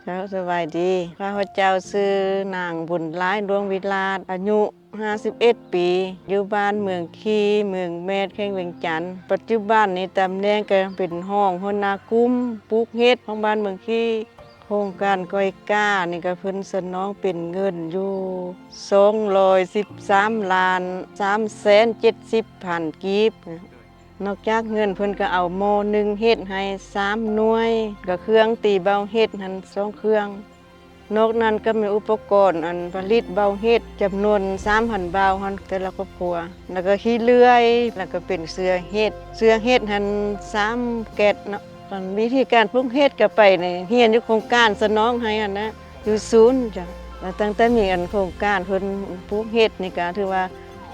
ເຈົ້າ ສະບາຍດີ. ຂ້າພະເຈົ້າຊື່ນາງບຸນຫຼາຍ ດວງວິລາດ ອາຍຸຫ້າສິບເອັດປີ ຢູ່ບ້ານເມືອງຄີ ເມືອງແມດ ແຂວງວຽງຈັນ. ປັດຈຸບັນນີ້ຕຳແໜ່ງກໍເປັນຮອງຫົວໜ້າກຸ່ມປູກເຫັດຂອງບ້ານເມືອງຄີ. ໂຄງການກ້ອຍກ້ານີ້ກໍເພິ່ນສະໜອງເປັນເງິນຢູ່ສອງຮ້ອຍສິບສາມລ້ານສາມແສນເຈັດສິບພັນກີບ. ນອກຈາກເງິນ ເພິ່ນກໍເອົາໝໍ້ໜຶ່ງເຫັດໃຫ້ສາມໜ່ວຍ ກໍເຄື່ອງຕີເບົາເຫັດຫັ້ນສອງເຄື່ອງ. ນອກນັ້ນກໍມີອຸປະກອນອັນຜະລິດເບົາເຫັດ ຈຳນວນສາມພັນເບົາຫັ້ນແຕ່ລະຄອບຄົວ ແລ້ວກໍຂີ້ເລື່ອຍ ແລ້ວກໍເປັນເຊື້ອເຫັດ ເຊື້ອເຫັດຫັ້ນສາມແກັດເນາະ. ອັນວິທີການປູກເຫັດກໍໄປນີ້ ຮຽນຢູ່ໂຄງການສະໜອງໃຫ້ຫັ້ນນະ ຢູ່ສູນເຈົ້າ. ແລ້ວຕັ້ງແຕ່ມີອັນໂຄງການເພິ່ນປູກເຫັດນີ້ ກໍຖືວ່າ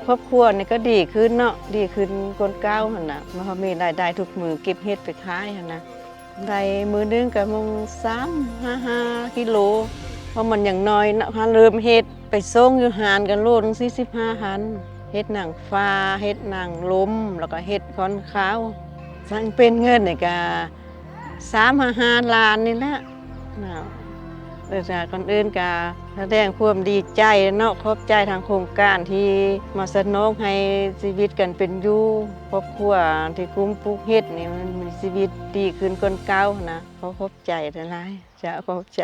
ຄອບຄົວນີ້ກໍດີຂຶ້ນເນາະ ດີຂຶ້ນກວ່າເກົ່າຫັ້ນນະ. ເຮົາມີລາຍໄດ້ທຸກມື້ ເກັບເຫັດໄປຂາຍຫັ້ນນະ ໄດ້ມື້ໜຶ່ງກໍປະມານສາມຫາຫ້າກິໂລ ເພາະມັນຍັງນ້ອຍເນາະ. ຫາເລີ່ມເຮັດ ໄປສົ່ງຢູ່ຮ້ານກໍໂລໜຶ່ງສີ່ສິບຫ້າພັນ. ເຫັດນາງຟ້າ ເຫັດນາງລົມ ແລ້ວກໍເຫັດຂ້ອນຂາວ. ສ້າງເປັນເງິນນີ້ກໍສາມຫາຫ້າລ້ານນີ້ແຫຼະເນາະ. ແລ້ວກໍກ່ອນອື່ນກໍສະແດງຄວາມດີໃຈເນາະ ຂອບໃຈທາງໂຄງການທີ່ມາສະໜອງໃຫ້ຊີວິດການເປັນຢູ່ ຄອບຄົວທີ່ກຸ່ມປູກເຫັດນີ້ ມັນມີຊີວິດດີຂຶ້ນກວ່າເກົ່ານະ. ຂໍຂອບໃຈຫຼາຍໆ ເຈົ້າ ຂອບໃຈ.